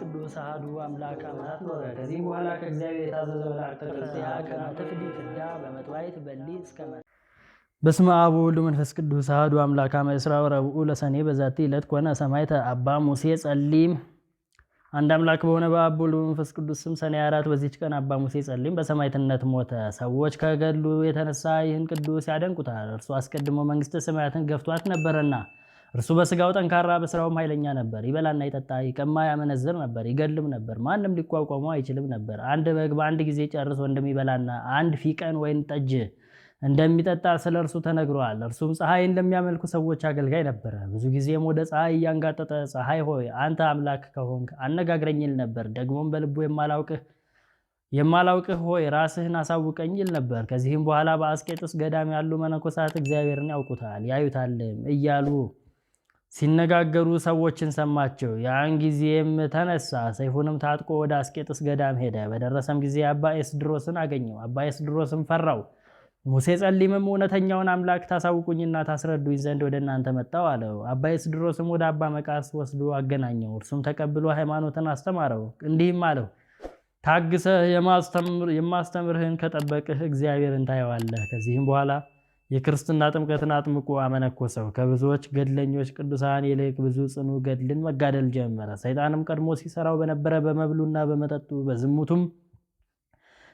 ቅዱስ አሐዱ አምላክ ዓመታት ኖረ። ከዚህም በኋላ ከእግዚአብሔር የታዘዘ መልአክ ተከዚያ ከመ ትፍዲ ፍዳ በመጥባሕት በሊ እስከ በስመ አብ ወወልድ ወመንፈስ ቅዱስ አሐዱ አምላክ። አመ እስራ ወረቡዑ ለሰኔ በዛቲ ዕለት ኮነ ሰማዕተ አባ ሙሴ ጸሊም። አንድ አምላክ በሆነ በአብ ወልድ በመንፈስ ቅዱስ ስም ሰኔ 4 በዚች ቀን አባ ሙሴ ጸሊም በሰማዕትነት ሞተ። ሰዎች ከገድሉ የተነሳ ይህን ቅዱስ ያደንቁታል። እርሱ አስቀድሞ መንግሥተ ሰማያትን ገፍቷት ነበርና። እርሱ በስጋው ጠንካራ በስራውም ኃይለኛ ነበር። ይበላና ይጠጣ፣ ይቀማ፣ ያመነዝር ነበር፣ ይገድልም ነበር። ማንም ሊቋቋመው አይችልም ነበር። አንድ በግ በአንድ ጊዜ ጨርሶ እንደሚበላና አንድ ፊቀን ወይን ጠጅ እንደሚጠጣ ስለ እርሱ ተነግሯል። እርሱም ፀሐይን ለሚያመልኩ ሰዎች አገልጋይ ነበረ። ብዙ ጊዜም ወደ ፀሐይ እያንጋጠጠ ፀሐይ ሆይ አንተ አምላክ ከሆንክ አነጋግረኝ ይል ነበር። ደግሞም በልቡ የማላውቅህ ሆይ ራስህን አሳውቀኝ ይል ነበር። ከዚህም በኋላ በአስቄጥስ ገዳም ያሉ መነኮሳት እግዚአብሔርን ያውቁታል ያዩታልም እያሉ ሲነጋገሩ ሰዎችን ሰማቸው። ያን ጊዜም ተነሳ፣ ሰይፉንም ታጥቆ ወደ አስቄጥስ ገዳም ሄደ። በደረሰም ጊዜ አባ ኤስድሮስን አገኘው። አባ ኤስድሮስም ፈራው። ሙሴ ጸሊምም እውነተኛውን አምላክ ታሳውቁኝና ታስረዱኝ ዘንድ ወደ እናንተ መጣሁ አለው። አባ ኤስድሮስም ወደ አባ መቃርስ ወስዶ አገናኘው። እርሱም ተቀብሎ ሃይማኖትን አስተማረው። እንዲህም አለው፣ ታግሰህ የማስተምርህን ከጠበቅህ እግዚአብሔርን ታየዋለህ። ከዚህም በኋላ የክርስትና ጥምቀትን አጥምቆ አመነኮሰው። ከብዙዎች ገድለኞች ቅዱሳን ይልቅ ብዙ ጽኑ ገድልን መጋደል ጀመረ። ሰይጣንም ቀድሞ ሲሰራው በነበረ በመብሉና በመጠጡ በዝሙቱም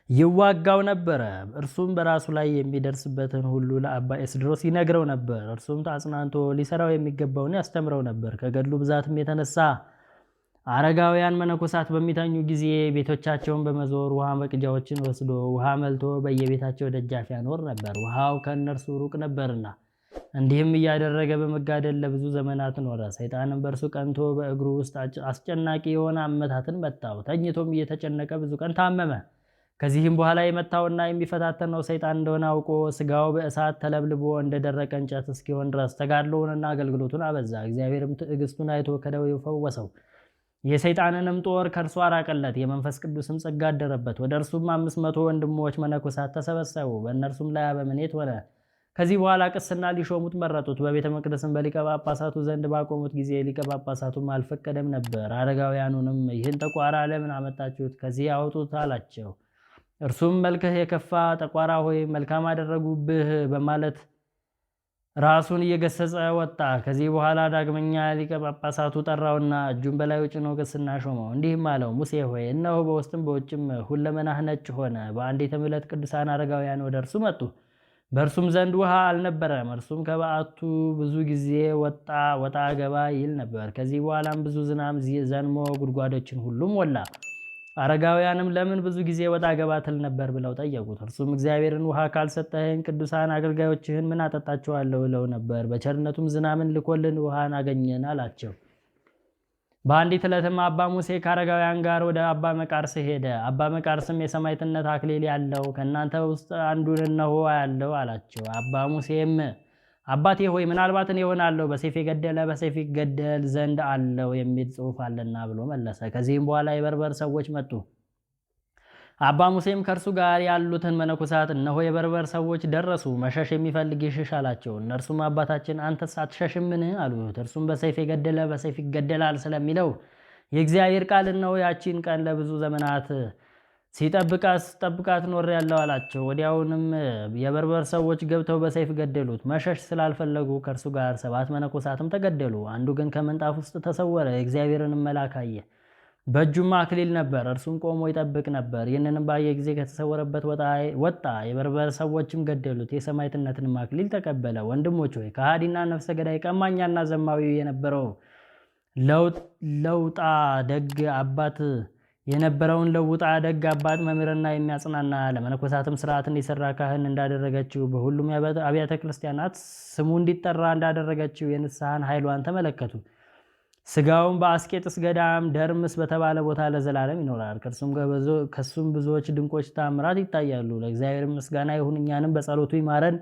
ይዋጋው ነበረ። እርሱም በራሱ ላይ የሚደርስበትን ሁሉ ለአባ ኤስድሮስ ይነግረው ነበር። እርሱም አጽናንቶ ሊሰራው የሚገባውን ያስተምረው ነበር። ከገድሉ ብዛትም የተነሳ አረጋውያን መነኮሳት በሚተኙ ጊዜ ቤቶቻቸውን በመዞር ውሃ መቅጃዎችን ወስዶ ውሃ መልቶ በየቤታቸው ደጃፍ ያኖር ነበር። ውሃው ከእነርሱ ሩቅ ነበርና። እንዲህም እያደረገ በመጋደል ለብዙ ዘመናት ኖረ። ሰይጣንም በእርሱ ቀንቶ በእግሩ ውስጥ አስጨናቂ የሆነ አመታትን መታው። ተኝቶም እየተጨነቀ ብዙ ቀን ታመመ። ከዚህም በኋላ የመታውና የሚፈታተነው ሰይጣን እንደሆነ አውቆ ስጋው በእሳት ተለብልቦ እንደደረቀ እንጨት እስኪሆን ድረስ ተጋድሎውንና አገልግሎቱን አበዛ። እግዚአብሔርም ትዕግስቱን አይቶ ከደዌው ፈወሰው። የሰይጣንንም ጦር ከእርሱ አራቀለት። የመንፈስ ቅዱስም ጸጋ አደረበት። ወደ እርሱም 500 ወንድሞች መነኮሳት ተሰበሰቡ። በእነርሱም ላይ አበምኔት ሆነ። ከዚህ በኋላ ቅስና ሊሾሙት መረጡት። በቤተ መቅደስም በሊቀ ጳጳሳቱ ዘንድ ባቆሙት ጊዜ ሊቀ ጳጳሳቱም አልፈቀደም ነበር። አረጋውያኑንም ይህን ጠቋራ ለምን አመጣችሁት? ከዚህ አውጡት አላቸው። እርሱም መልክህ የከፋ ጠቋራ ሆይ መልካም አደረጉብህ በማለት ራሱን እየገሰጸ ወጣ። ከዚህ በኋላ ዳግመኛ ሊቀ ጳጳሳቱ ጠራውና እጁን በላዩ ጭኖ ቅስና ሾመው። እንዲህም አለው፣ ሙሴ ሆይ እነሆ በውስጥም በውጭም ሁለመናህ ነጭ ሆነ። በአንዲትም ዕለት ቅዱሳን አረጋውያን ወደ እርሱ መጡ። በእርሱም ዘንድ ውሃ አልነበረም። እርሱም ከበዓቱ ብዙ ጊዜ ወጣ ወጣ ገባ ይል ነበር። ከዚህ በኋላም ብዙ ዝናብ ዘንሞ ጉድጓዶችን ሁሉ ሞላ። አረጋውያንም ለምን ብዙ ጊዜ ወጣ ገባ ትል ነበር ብለው ጠየቁት። እርሱም እግዚአብሔርን ውሃ ካልሰጠህን ቅዱሳን አገልጋዮችህን ምን አጠጣቸዋለሁ ብለው ነበር። በቸርነቱም ዝናምን ልኮልን ውሃን አገኘን አላቸው። በአንዲት ዕለትም አባ ሙሴ ከአረጋውያን ጋር ወደ አባ መቃርስ ሄደ። አባ መቃርስም የሰማዕትነት አክሊል ያለው ከእናንተ ውስጥ አንዱን እነሆ ያለው አላቸው። አባ ሙሴም አባቴ ሆይ ምናልባት እኔ እሆናለሁ በሰይፍ የገደለ በሰይፍ ይገደል ዘንድ አለው የሚል ጽሑፍ አለና ብሎ መለሰ። ከዚህም በኋላ የበርበር ሰዎች መጡ። አባ ሙሴም ከእርሱ ጋር ያሉትን መነኮሳት እነሆ የበርበር ሰዎች ደረሱ፣ መሸሽ የሚፈልግ ይሽሽ አላቸው። እነርሱም አባታችን አንተስ አትሸሽምን አሉት። እርሱም በሰይፍ የገደለ በሰይፍ ይገደላል ስለሚለው የእግዚአብሔር ቃል እነሆ ያቺን ቀን ለብዙ ዘመናት ሲጠብቃት ስጠብቃት ኖር ያለው አላቸው። ወዲያውንም የበርበር ሰዎች ገብተው በሰይፍ ገደሉት። መሸሽ ስላልፈለጉ ከእርሱ ጋር 7 መነኮሳትም ተገደሉ። አንዱ ግን ከምንጣፍ ውስጥ ተሰወረ፣ የእግዚአብሔርንም መልአክ አየ። በእጁም አክሊል ነበር፣ እርሱም ቆሞ ይጠብቅ ነበር። ይህንንም ባየ ጊዜ ከተሰወረበት ወጣ። የበርበር ሰዎችም ገደሉት፣ የሰማዕትነትንም አክሊል ተቀበለ። ወንድሞች ሆይ ከሃዲና ነፍሰ ገዳይ ቀማኛና ዘማዊ የነበረው ለውጣ ደግ አባት የነበረውን ለውጣ ደግ አባት መምህርና የሚያጽናና ለመነኮሳትም ስርዓትን የሰራ ካህን እንዳደረገችው በሁሉም አብያተ ክርስቲያናት ስሙ እንዲጠራ እንዳደረገችው የንስሐን ኃይሏን ተመለከቱ። ስጋውን በአስቄጥስ ገዳም ደርምስ በተባለ ቦታ ለዘላለም ይኖራል። ከሱም ብዙዎች ድንቆች ታምራት ይታያሉ። ለእግዚአብሔር ምስጋና ይሁን፣ እኛንም በጸሎቱ ይማረን፣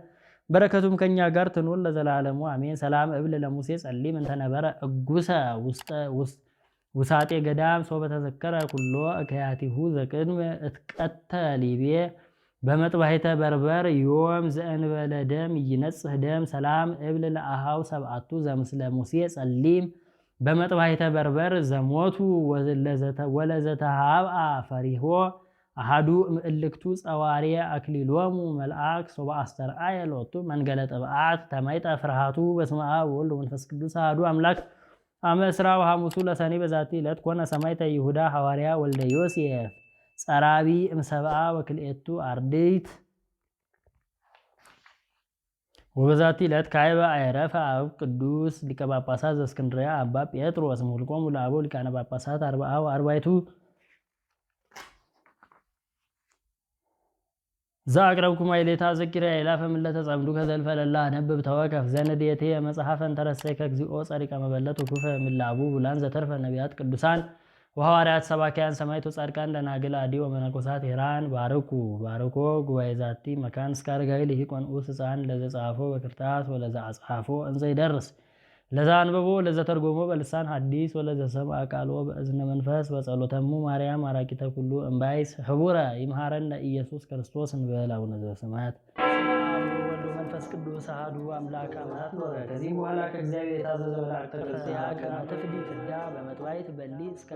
በረከቱም ከኛ ጋር ትኑር ለዘላለሙ አሜን። ሰላም እብል ለሙሴ ጸሊም እንተነበረ እጉሰ ውስጠ ውስጥ ውሳጤ ገዳም ሶበ ተዘከረ ኩሎ እከያቲሁ ዘቅድም እትቀተ ሊቤ በመጥባሕተ በርበር ዮም ዘእንበለ ደም ይነጽህ ደም ሰላም እብል ለአሃው 7ቱ ዘምስለ ሙሴ ጸሊም በመጥባሕተ በርበር ዘሞቱ ወለዘተሃብአ ፈሪሆ አሃዱ እምእልክቱ ጸዋርየ አክሊሎሙ መልአክ ሶበ አስተርአየ ሎቱ መንገለ ጥብዓት ተመይጠ ፍርሃቱ። በስመ አብ ወወልድ ወመንፈስ ቅዱስ አሐዱ አምላክ። አመ እስራ ወሐሙሱ ለሰኔ በዛቲ ዕለት ኮነ ሰማዕተ ይሁዳ ሐዋርያ ወልደ ዮሴፍ ጸራቢ እምሰብአ ወክልኤቱ አርድእት። ወበዛቲ ዕለት ካዕበ አዕረፈ አብ ቅዱስ ሊቀ ጳጳሳት ዘእስክንድርያ አባ ጴጥሮስ እምኍልቆሙ ለአበው ሊቃነ ጳጳሳት አርብዓ ወአርባዕቱ። ዘአቅረብኩ ማሕሌታ ዘኪርያ ይላፈ ምለተ ጸምዱ ከዘልፈለላ ነብብ ተወከፍ ዘንዴቴ መጽሐፈን ተረሰይከ እግዚኦ ጸሪቀ መበለት ወኩፈ ምላቡ ቡላን ዘተርፈ ነቢያት ቅዱሳን ወሐዋርያት ሰባኪያን ሰማዕት ወጻድቃን ደናግል አዲ ወመነኮሳት ሄራን ባርኩ ባርኮ ጉባኤ ዛቲ መካን እስከ አረጋዊ ልሂቅ ወንዑስ ሕፃን ለዘጻፎ በክርታስ ወለዘ አጽሐፎ እንዘ ይደርስ ለዛ አንብቦ ለዘ ተርጎሞ በልሳን ሐዲስ ወለዘ ሰምዐ ቃሎ በእዝነ መንፈስ በጸሎተሙ ማርያም አራቂተ ኩሉ እምባይስ ህቡረ ይምሃረነ ኢየሱስ ክርስቶስ እንበል። አቡነ ዘበሰማያት ወወልድ ወመንፈስ ቅዱስ አሐዱ አምላክ አማት ኖረ። ከዚህም በኋላ ከእግዚአብሔር የታዘዘ መልአክ ተከፍያ ከመ ትፍዲ ፍዳ በመጥባሕት በሊ እስከ